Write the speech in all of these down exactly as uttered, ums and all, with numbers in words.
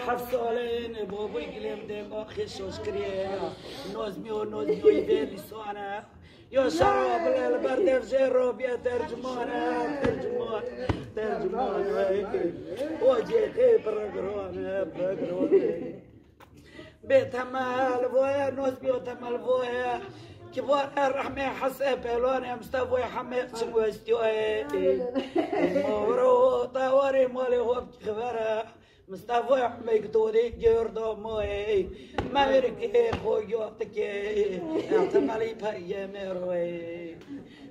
Heft salên babûy gilêm dê baxê şoş kiriye. Nozmî û Nozmî û vê lîsane. Yo şero bile li ber dev jê robiye tercumane, tercuman, tercuman. O cê xê pirgirone, pirgirone. Bê temel voye, Nozmî o temel voye. Ki vare rehmê Hesê Pelwanê, Mustafoyê Hemê çin westiyoye. Mavro tawarê malê xwe xibere. Mustafa Ahmet Tolî Gurdomoyê, Mevirkê Xoyotike, Temelî Peyemê Royê.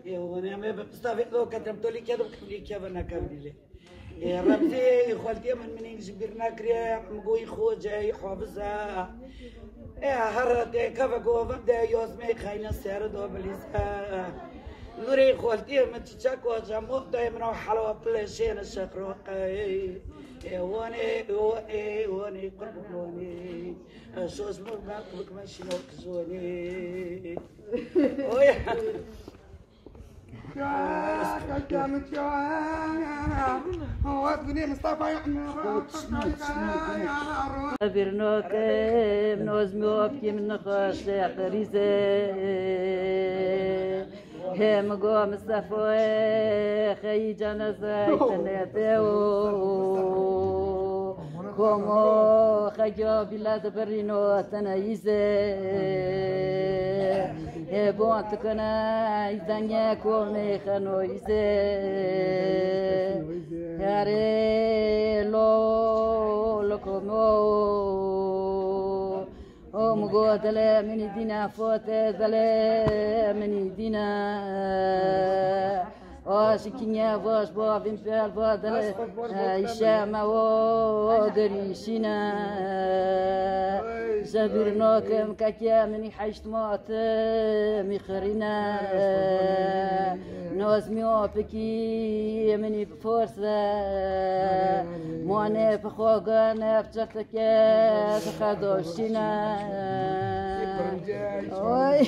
Ê, û ne me bi Mustafa do ketem Tolî kedim kevlî keve ne kevlî lê. Ê, Remzî, xweltiyê min minî ji bîr nekiriye, em goyî Xoceyê Hafize. Ê, her tê keve govende yozmê xeyne seri do bilîze. Nurê xweltiyê min çiçek o cemo dayê min o helo pile şêne şeqroqeyê. Ê, wanê, wanê, wanê, qurbanê. Şoş mur ben kılık ben şino kızonê. Oy. Birnokim nozmi opkim nixweşe qirize. Hem go Mistefoyê xeyî canezey tenete o. Komo xeco bîle dibirîno teneyîze. Hê bon tikine îzenge komê xenoyîze. Herê lo lo komo. Om go dile minî dîna fote dile minî dîna. Aşikinye vaş bavin pel vadele. Işe me o derişine. Jebir nokim keke minî heşt mate mi xirine. Nozmi o peki minî forse. Mane pixogane pçete Kes xedoşîne. Oy.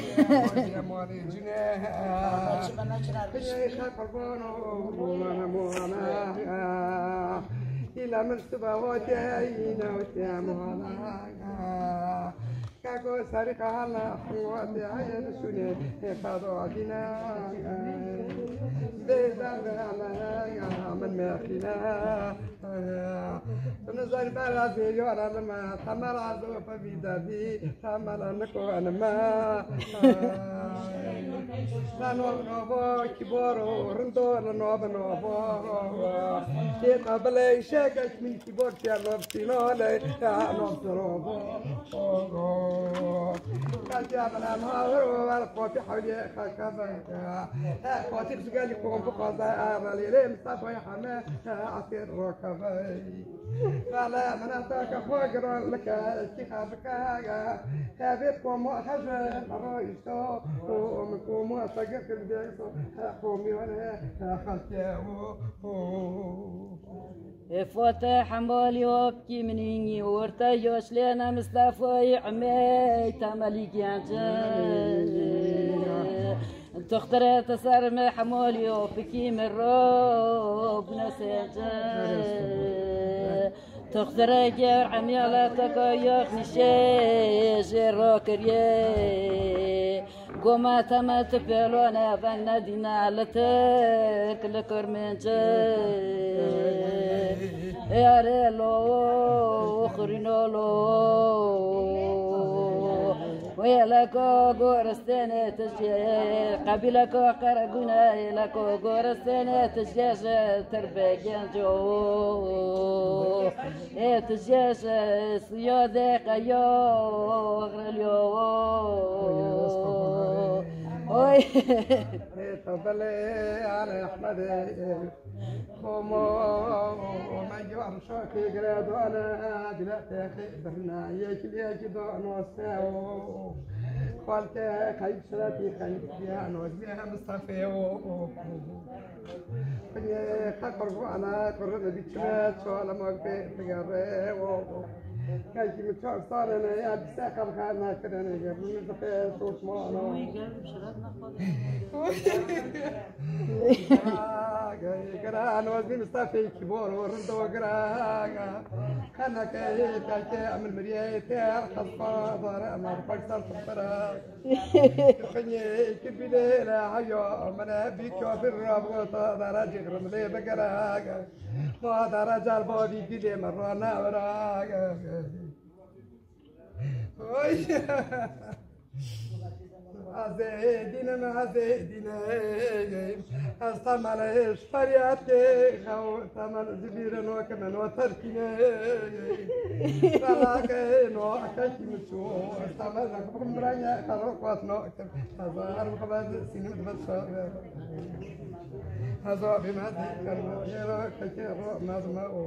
Îla min siba wate îna wate mona. Kako sarî qahana wate ayê şûne. Xedoşîne. Bêzan bêane min mexîne. Nizar bera zê yora lima, tamara zo pe vîdadî, tamara niko anima. Nano novo kiboro, rindo nano novo. Tê tabele şeke min kibor çerno sinole, no sorovo. Kaja bela maro var koti hawliye kakaba. Koti zugeli kombu kaza aralire Mustafa Hame. Asir rokavay. Kale mena ta ka xwe giran lika, ki xabika ya. Hevê komo heze ro isto. O, o, komo sagir kil de isto. Komiyon he, xalke o, o. Efote hemali opki miningi orta yoşlena Mustafa'yı ümey tamali genci. Toxtere te ser me hemolî û pikî me ro bine sence. Toxtere ger emiyala te ka yok nişe jê ro kiriye. Goma te me tu pelone veng nedîne li Tirk li Kurmence. Ê are lo xirîno lo. Wê leko goristêne tijê, qebîleko qerebûne, leko goristêne tijê ji tirbê genco. Ê tijê ji siyodê qeyo xrelyo. Oy. Ê to belê ale Ehmedê. Komo me yor şokê giredane, bile texê birna, yekî yekî dono sewo. Xalke xeyb şiretî xeyb ya, nozî hem sefewo. Xeqir vana, kurre de biçme, çoğalama pê tigare wo. Kayki mi çar sare ne ya, bise kalka na kirene ya, bunu da pe sosmana. Gira, nozî Mustafa'yı kibor, orunda o gira. Hene ke hê pekê em li miriyê tê her xelqa dare em her xelk ser xelqere. Xenyê ki bîlê le heya mene bî kafir rabota dara cîxrim lê bigere. Ma dara car bavî bîlê me rana vera. Oy. Azê dîne me, azê dîne. Ez temel ji feryadê xew, temel ji bîre nokeme, no terkîne. Felake no kekî min çû. Ez temel ji xwe birayê xero qas nokem. Ez her xwe sînim dibe çabe. Ez abî me dî kerme. Yera kekê ro mezme o.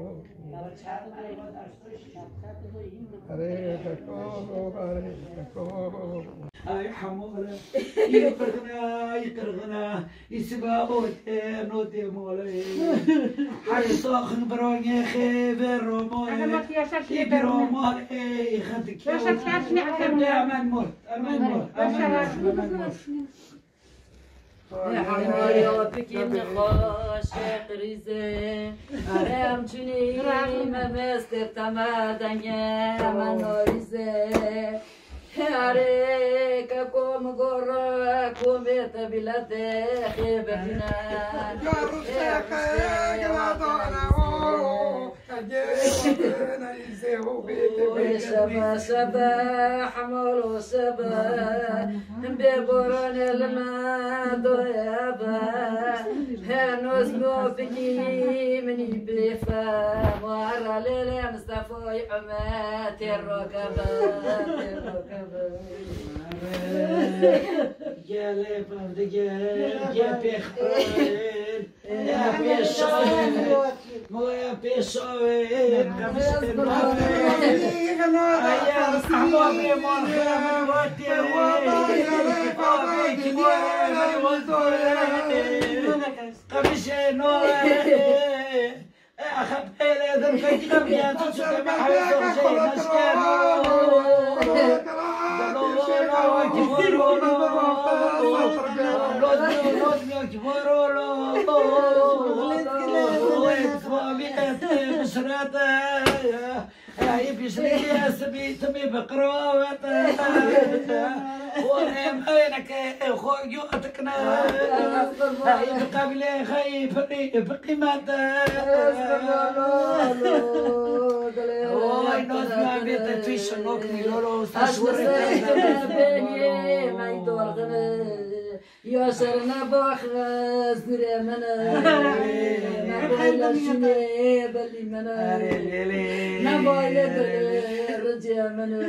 Ay hemole, yê qirxina, yê qirxina, yê siba ote, note mole. Hare saxin birange xêbe romale, yê biromale, yê xetikê. Xebde amen mor, amen mor, amen mor, amen mor. Hemaya pikî min xweş qirîze. Em çûnî me mestê teme denge me norîze. Arê ke kom gor kom te bîlete xê bebîne. Ya ruşte ke gela dana o. Şebe şebe hemol şebe. Bê boran elma doya be. Henoz no fikî minî bêfe. Wara lêlê Mistefayî Ume têroke be, têroke be. Gelê bavdige, gel pêxpir. Ya pêşawê, moya pêşawê, qemişê navê. Aya, hemamê malxê, min vatê. Qemişê navê, min vatê. Qemişê navê. Axir pêlê din fekî qemişê, tu çi deme hewsê xwe jê neşkeno. Oy, Nazmiye, bête tu şinok mîlolo, saçwere. Ya ser ne bax zure mene, ne bayla şine belî mene, ne bayla dere rıcı mene,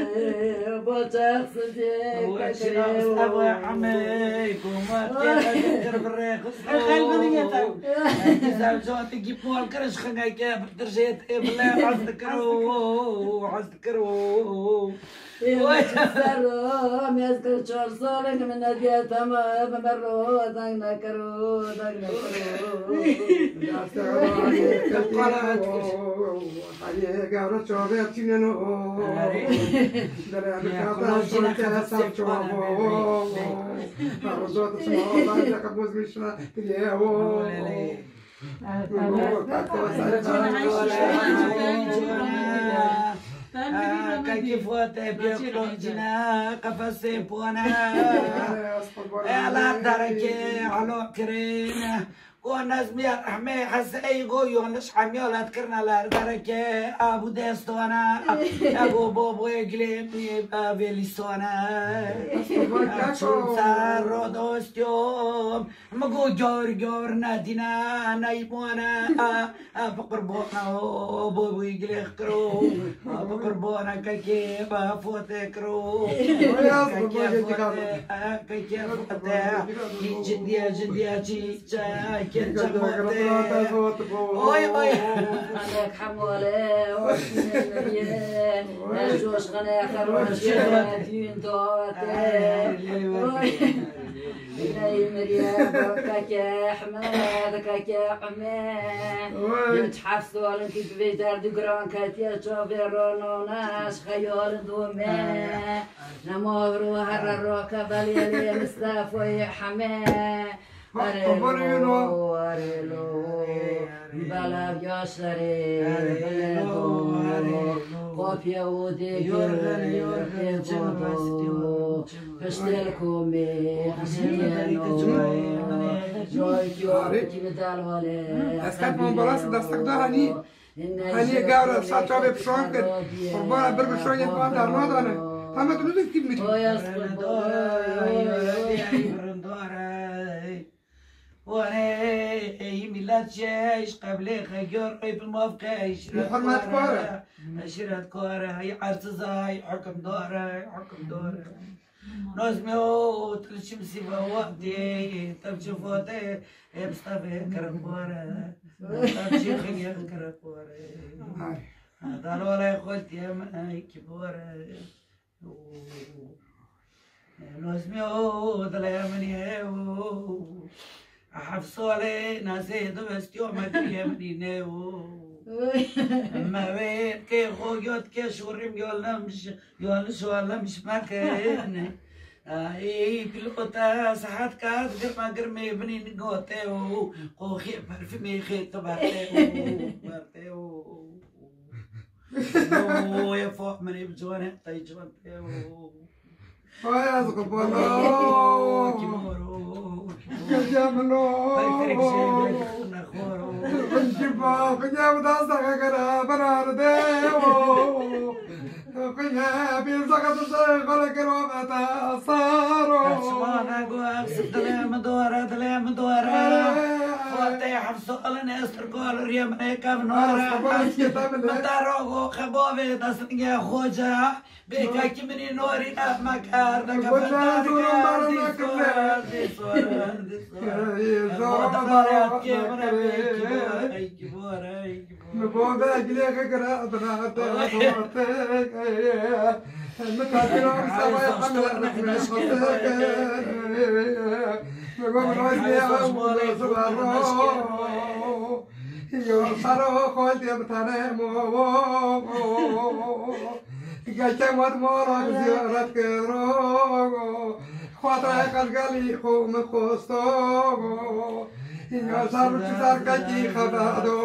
bacax sıcı kaçırı. Ebe amey, kumat kere kır bire kız. Güzel zat ki pol kırış xınga ke bir jet ebile az kiro, az kiro. Ê, wek ser o, mezgir çar salek min nediye tamam, me ro deng nekiro, deng nekiro. Heye gavre çavê tîneno. Dere bikata şoke ser çavo. Barozot sima, barca kabuz mişna, kiriye o. Kekî fote pêklo cine qefesê pone. Ela derekê alo kirine. Go Nazmiye Rehmê Hesey go yoniş hemyalet kirine ler derekê abu destone. Ego boboyê gilê mi vêlîstone. Çûn ser ro dostiyom. Mi got gawir gawir nedîne, neyî bone, a, a, bi qurbana o, bo wî gilêx kiro, a, bi qurbana kekê, ba fote kiro, kekê fote, a, kekê fote, cindiye, cindiye, çî, çe, kê, çe fote. Oy, oy. Alek hemole, o, şine, ne joş, ne xeroş, düğün dote. Oy. Leyê miriye, keke Ehmed, keke Eme. Oy. Hiç heft salin ki divê derdi giran ketiye çavê ronona, ez xeyalin dome. Nema ro herre roke belê lê Mistefayê Heme. Erê lo, erê lo, bela yaşarê, erê lo, erê lo. Yorgan, yorgan, çim vazit yorgan, çim vazit. Piştel komê, Amin. Xişiyeno, Amin. Joy kyo, Amin. Kimi dalwale, Eskat Amin. Mambalas destek da hani, hani gavra sa çavê pişon kir, qurbana bir pişon yek ban dar nadane. Heme tu nudin kim miri. Oy, Amin. Dore, ay, ay, ay, ay, ay. Were, ey milet jêş, qeblê xegor, ey bil maf ke, ey şiret Muhammed kore, Kore. Ey şiret kore, ey ersiz, ey hukimdar, ey hukimdar. Nazmi o, til çim siva waqtê, tev çi fote, ey Mustafa kere kore, tev çi xilya kere kore. Ay. Dalwala xoltiye min, ey kibore. Nazmi o, dilê min ye o. Heft solê nasê dibestiyo me kiriye min îne o. Me wê kê xo yot kê şûrim yol nemiş, yol şol nemiş mekin. Ey pilota saet kat girma girmê binî gote o. Qoxê parfümê xê tu berte o. Berte o. Yo, ye fo, min ê bi ciwan he, tay ciwan te, yo. Ay, ez qurban. Kimoro. Gece min o. Ay, tek şey, ne xoro. Kim ba, gece mi dasta gagara, bana de, o. Gece bir sakat şey, kala kero mata, saro. Kaçmana go, dilê min dore, dilê min dore. Ay. Xwatê heft solin estir kol, riye min ê kevnore. Ay, sabah, eski tabii. Min te rogo xebavê destnge xoca. Bêkekî min î norî nefme kerde, kefetar kerdî sor, dî sor, dî sor. Ey, zor, zor, zor. Ey, kî bor, ey, kî bor, ey, kî bor. Mi bo ve gilê xekere, adına, adına, adına, ey, ey, ey. Mi tatil abi sabah yapamıyorum. Mi bo ve gilê xekere, adına, adına, adına. Yo, saro xol diye bir tane mo. Geçen var mora ziyaret kero. Xwata kalgali xo mi xosto. Ya sar çi sar kaki xada do.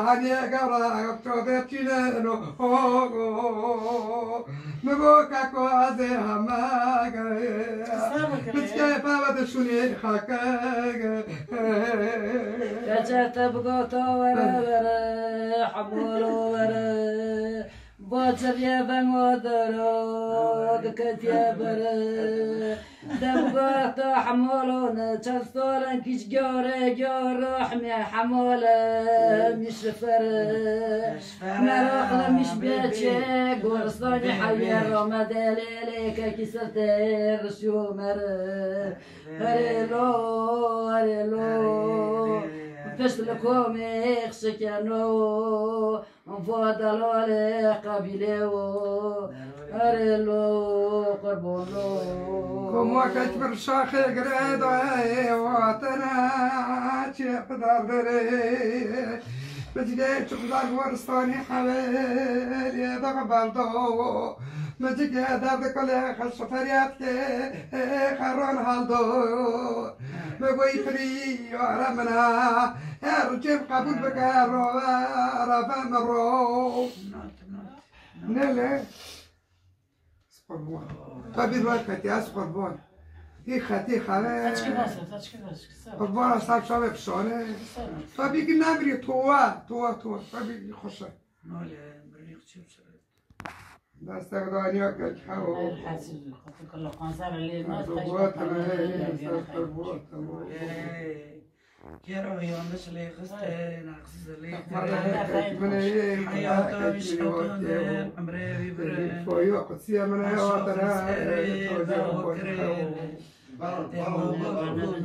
Hani gavra çode çine no. Mi bo kako azê hama. Qisa bikire. Piçke pava de şunê xake. Keçe te bigota were were, hemolo were. Baceriye vengo dero, diketiye bere. Te bigota hemolo ne, çend solan kiç gyore gyore, hemye hemole, mişfere. Meraqla miş beçe, goristani hayye, ramadelele, keki serte, rişyo mere. Herê lo, herê lo. Pişt li komê xşikeno. Vo delalê qebîlê wo. Herê lo, qurban lo. Komo keç bir şaxê girê dayê watene çê pidar derê. Bicgê çuqdar waristanî hewêlê dax berdo. Micikê derdikole xeş feryad ke, xeron haldo. Mi goy pirî yara min a, her cem qebûl bike, ro, ra ve min ro. Nele. Qurban. Xwe bîr weketiye, ez qurban. Hî xetî xere. Saçkî bas e, saçkî bas, kısa. Qurban, ez ser çavê pişane. Kısa. Xwe bîr ki nemirî, towa, towa, towa. Xwe bîr ki xweş e. Nale, mirî qçî bişire. Destek daniya kek hewo. Hesiz, xwe kala kanser lê. Ez naz, qurban, taş, taş, taş, taş, taş, taş, taş. Kero yanlış lê xiste, naqsiz lê xiste. Heyata wî şetonde, emrê wî birin. Aşa xwe serê dawo kirin.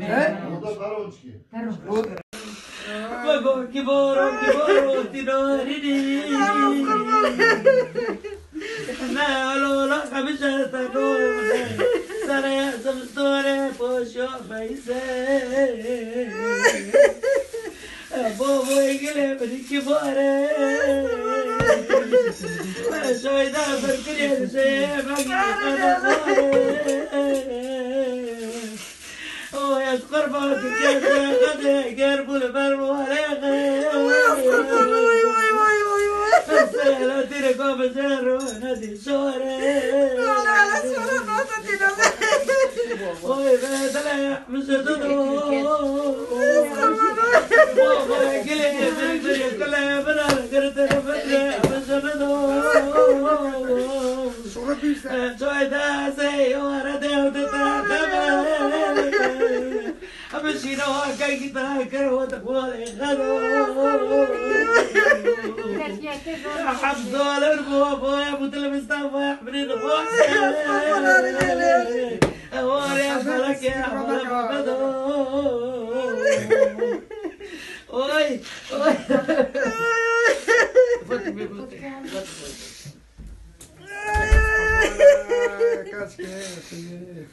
He? Bego, kiboro, kiboro, tînarînî. Ne alola xebije te doyone. Sere zimstore poşo beyse. Bo bo egile bir kibore. Şayda bir kire şey bagi. Oy, ez qurban, tu kes qede ger bul ber wale. Oy, ez qurban, oy, oy, oy, oy, oy. Baba zero hadi sore. Oy be dala mizerdo. Baba gele gele gele bana gere tere bana mizerdo. Joy da se yo ara de de de. Ama şîna wa kay gî ta kero te xwalê xero. Hemdolê bo bo ya bu telebistan bo ya brin xwalê. Eware ya feleke ya xwalê bedo. Oy, oy. Fatime,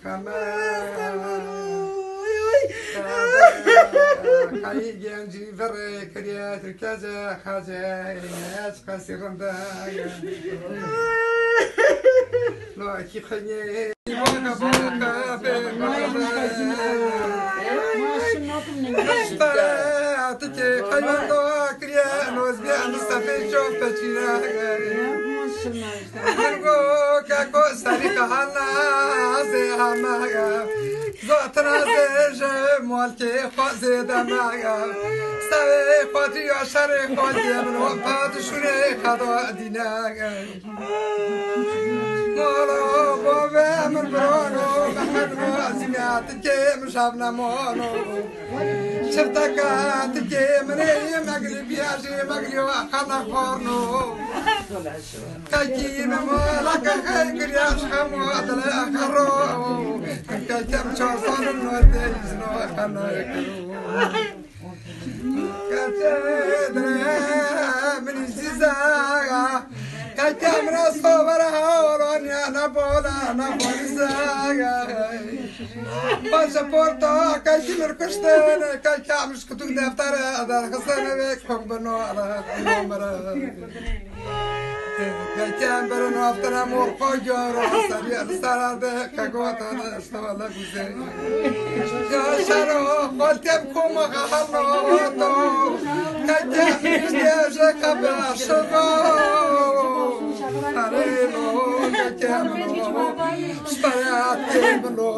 Fatime. Kayî gencî verê kiriye Tirkeze xaze ez qesî rinde. Lo ki xenyê. Tikê xeywan da kiriye nozbiyan sefê çok peçîne. Go kako sarî kahana zê hamaga. Zatina zê ji molkê xwe zêde mega. Sevê xwe tu ya şerê xwe diye min o pat şûnê xedo dîne. Molo bove min birano, Mehmed Nazî me tikê min şav nemono. Çirteka tikê min ê meglî biyajê meglî wa xana xorno. Kekî me mala keke giryaş xemo dile xero. Kekem çar salim nordê izno xana xero. Kete dile min îzîza. Keke min sovara hawlon ya na bola na boliza. Pasaporta keke min kuştene keke min kutuk deftere der xisene ve kong beno ala numara. Keke min beren aftana mor ko jaro sariya sarade kagota. Şaro xoltem koma xahano to. Kete işte je kabe şogo. Arelo kete mno. Sparat ke mno.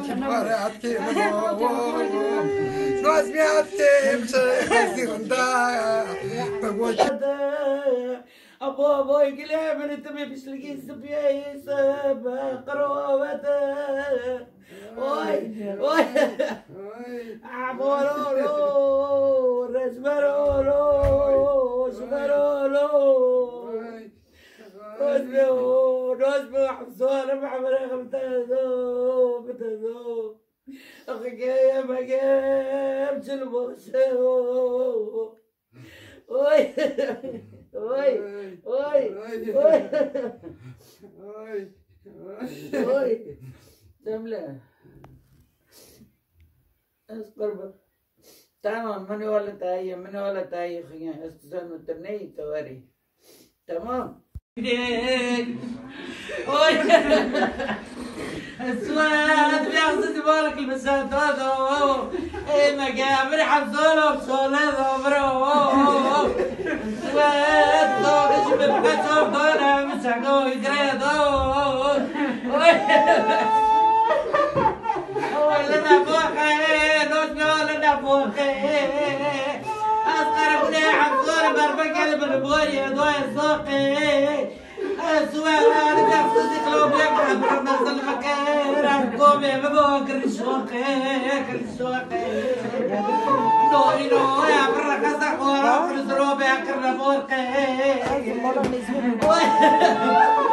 Kiparat ke mno. Nozmiyat ke mse hazirında. Abo, abo, gilê min, tu bê pişlikî spiyê sib qirowete. Oy, oy. Amorolo, resmerolo, şmerolo. Rozbe o, rozbe hafzor, mahmere xemtezo, bitezo. Xigeye megem, çilboşe o. Oy. Oy. Oy. Oy. Oy. Oy. Oy. Oy. Cemile. Ez qurban. Tamam, min wele tayiye, min wele tayiye xiyan. Ez tu sen û tu neyî, tu werî. Tamam. Oy. Suat, biraz da balık mı satado? Ey, mega, bir hafzolo, sole dobro. Suat, doğru şimdi kaçar, doğru mı çako, idredo. Oy. Oy, lena boxe, nos no, lena boxe. Asqar bune, hafzolo, berbe gel, bir bori, doy soqe. Suwar, dersizî qilobê qebir mezil bike, rengomê bibo kirşoqê, kirşoqê. Norî noya bir qeza xora, bir zirobê kirne morqê. Oy,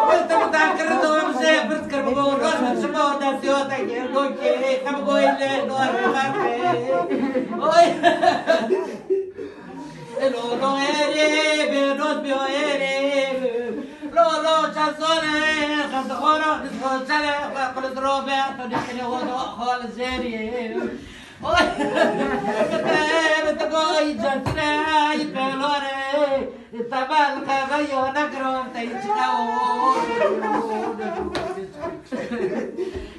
oy, te bi dan kirdo, em jê pirs kir bibo, roj min şimo destiyota gerdokê, em goy lê nor merqê. Oy. Lo do ere be, dost bi ere be. Lo, lo, çasore, xas oro, disko çare, xas robe, to dikine o do xol zeri. Oy, bete, bete boy jasre, ay pelore. Tabal kaga yo na grom te ichna o.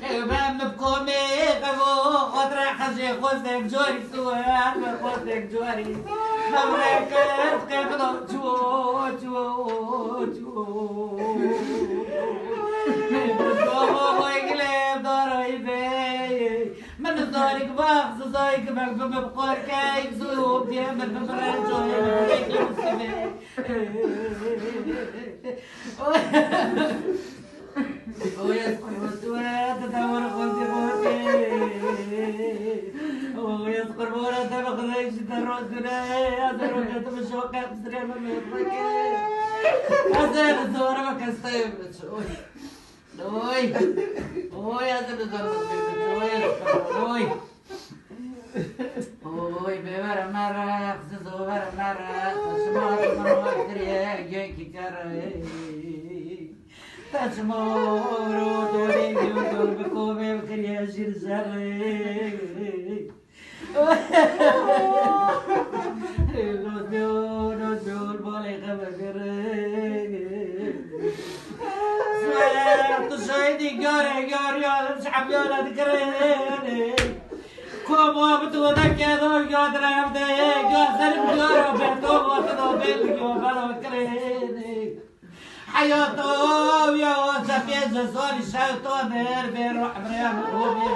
Ew ben bi komê qevo, xwe dira hezê xwestek corî tu, xwestek corî. Memleket qeblo çû, çû, çû. Bak, bak, bak, korkak, zû, diye, bak, bak, bak, coyê, bak, bak, bak, bak, Oy, ez qurban te, te dawar xwendî xwendî. Oy, ez qurban te, bi Xwedê ji te rojine, ez roja te bi şoqe, bi sirê min mêrxeke. Ez ê bi zor ve kesteyê biçim. Oy. Oy. Oy, ez ê bi zor ve kesteyê biçim. Oy, ez qurban, oy. Oy, bê were me rex, zizo were me rex, şima şima kiriye, gök kere. Te çima ro dorê gök dor bi komê kiriye jîr zerre. Los diyor, los diyor, balê xeber kere. Suwere, tu şahidî gare, gare, ya, şahap ya, la dikere. Komo bi tu da kedo yo direvde, yo zerim yo ro beto, wo tu do bel yo balo krene. Hayato yo zefê zesori şevto der be ro emre ya mi komi.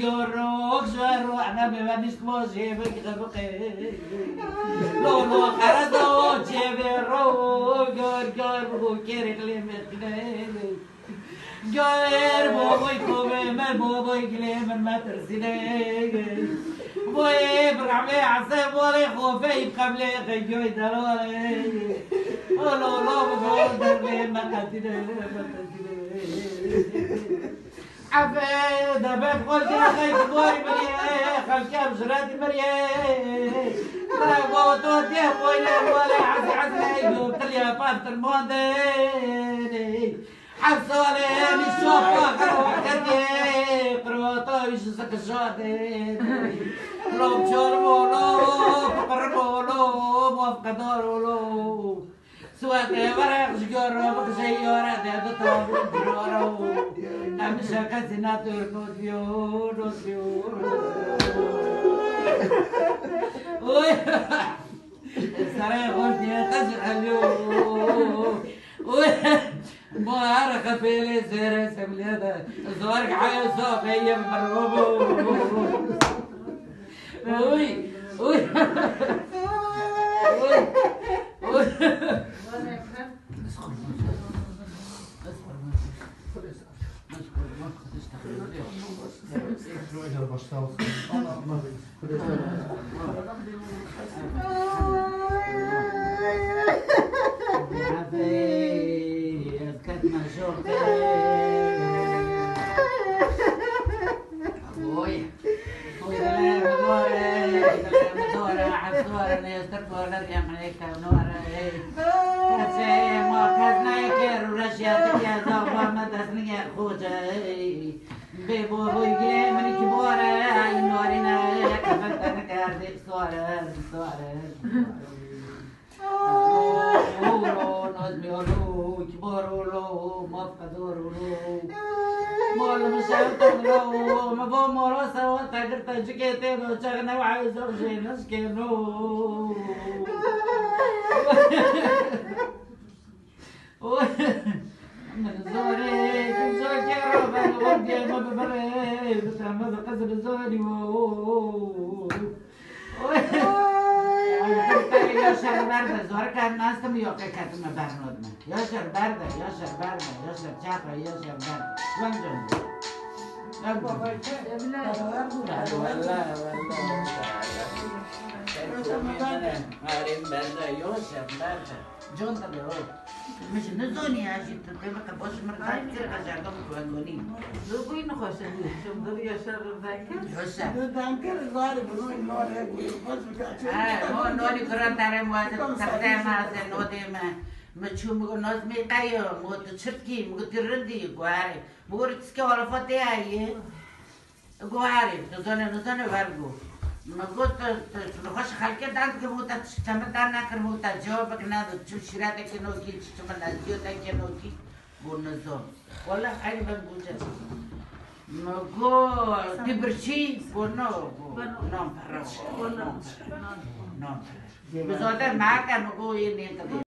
Yo ro, yo ro, ana be ben iş mo je be ki be ke. Lo lo, ara do je be ro, gör gör bu kere kleme. Gel bo boy kove, me bo boy gile, min me tersine. Boy brahme ase bole xofe ip kable ke göy dalore. Olo lo bo derbe me katine, me katine. Afe de be boy de boy meriye, xalkem jurati meriye. Bra bo to de boy le bole az az le yo tlia pastor monde. Hevsalê nîşopa xewa ketiye, qirwata wî ji sikişatê. Lom çor bolo, piqir bolo, mafqedar olo. Suwetê verek ji gor ro bikişe yore de bi tabû giroro. Em şekesî natur not biyo, not biyo. Oy. Serê xwe diye qeç xeliyo. Bo her xepêlê zêrê semlê de. Zor hayo so beye berbo. Oy, oy. Oy, oy. Bê bo boy gilê min ki bore, ay norîne, kefete nikerdî, sore, sore. Olo, nozmi olo, kibor olo, mafqedor olo. Mol mi şev tenglo, mi bo moro sewa tegir tecikê tê do çex ne wa zor jê nişkêno. Oy, min zorê, min zor kero, ben o diye mi bibirê, bi te mi bi qizil zorî wo. Oy. Ay, ya şer berde, zor kan nastim yok, e, katime bernod me. Ya şer berde, ya şer berde, ya şer çapa, ya şer berde. Lan canım. Lan canım. Vallahi, vallahi. Harim berde, ya şer berde. Con tabi o. Min jî nizanî, ez jî tu tê bike baş, min qet kir, qecerda min ku ez donî. Zûbûyî nexweş e, çim dir Yaşar Rıdakir. Yaşar. Rıdakir, zarê bi nonî nonê gurî xweş bike, çim. He, o nonî kuran tarem waze, terdê me, ze nodê me. Mi çû, mi got, Nazmî qey yo? Mi got, tu çirtkî? Mi got, tu rindî? Guherê. Mi got, tiske walafa tê ye. Guherê, nizane, nizane, ver go. Mi got, tu, tu, tu nexweş xelkê dan dikir, mi got, te tişt te min dan nekir, mi got, te cewabek neda, çi şîretekê nokî, çi çi min lezgiyotekê nokî, got, nizan. Wele, eynî ben goce. Mi got, tu birçî? Got, no, got, non pere, non pere, non pere. Bi zade meke, mi got, yê nêkirê.